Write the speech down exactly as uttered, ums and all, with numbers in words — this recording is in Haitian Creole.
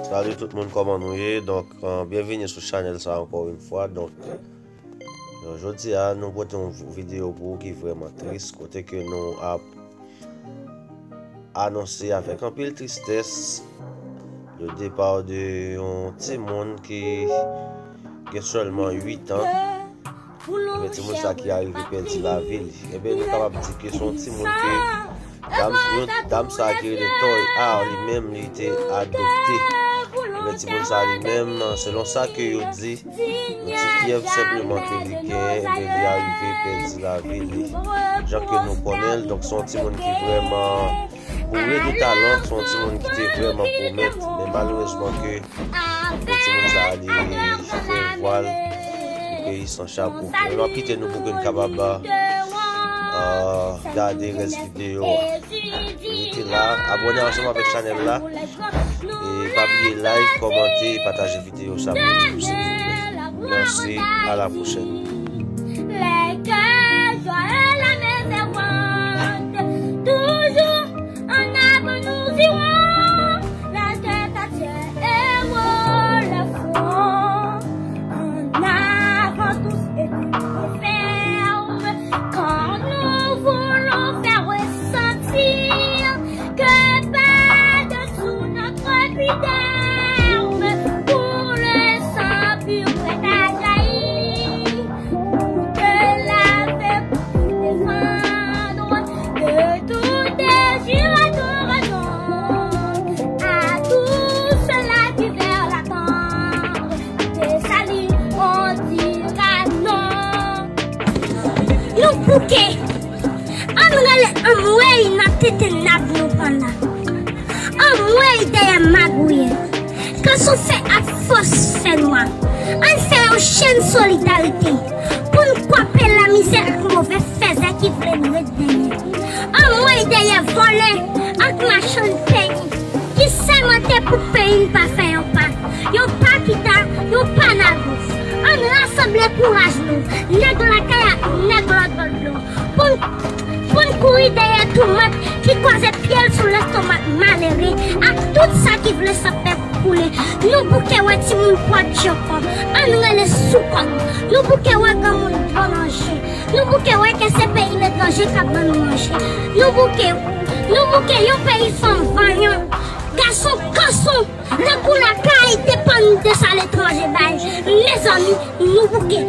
Salut tout moun, kòman nou ye? Donk, euh, byenvini sou chanèl sa ankò yon fwa. Donk, euh, jodi a, nou pote yon videyo pou ou ki vrèman tris, kote ke nou ap anonse avèk anpil tristès le départ de yon timoun ki gen sèlman uit an. Ebyen, timoun sa ki arive pèdi lavi li. Ebyen, nou kapab di ke se yon timoun ke dam, yon dam sa ki rele Toy Art, li menm, li te adopte. Ebyen, timoun sa li menm, selon sa ke yo di, yon ti fyèv senpleman ke li genyen, ebyen, li arive pèdi lavi li. Jan ke nou konnen l, donk, se yon timoun ki vrèman boure de talan, se yon timoun ki te vrèman pwomèt, men malerezman ke timoun sa li fè vwal, li peri san chapo. Men m ap kite nou pou ke n kapab, euh, gade rès videyo a. Rete la, abòne ansanm avèk chanèl la. E pa bliye like, kòmante e pataje videyo sa pou nou, silvouplè. Mèsi, à la prochaine. Les cœurs joyeux, la main servante, toujours en avant nous irons, la tête à terre et haut le front. En avant tous et tout est ferme, quand nous voulons faire ressentir que pas dessous notre épiderme, pour le sang pur prêt à jaillir, pour te laver, pour te défendre de tout déjure et tout raison. À tous ceux-là qui veulent l'attendre, de salut, on dira non. Nou bouke. Ann rele anmwey nan tete nab nou pandan. Anmwey dèyè magouyè. Kanson fè ak fòs fènwa. Ann fè yon chenn solidarite pou n kwape lamizè ak move fèzè ki vle n ret dèyè. Anmwey dèyè vòlè ak machann peyi ki sèmante pou peyi n pa fè yon pa, yon pa pita, yon pa nagous. Ann rasanble kouraj nou, nèg lakay ak nèg lòtbò dlo, pou n, pou n kouri dèyè tomat ki kwaze pye l sou lestomak malere ak tout sa ki vle san pèp koule. Nou bouke wè timoun pwa djanpon, ann rele sou kò nou. Nou bouke wè granmoun dlo nan je. Nou bouke wè ke se peyi letranje k ap ban nou manje. Nou bouke, nou bouke yon peyi fanm vanyan, gason kanson, nan kou lakay depann de sa letranje bay. Mezanmi, nou bouke,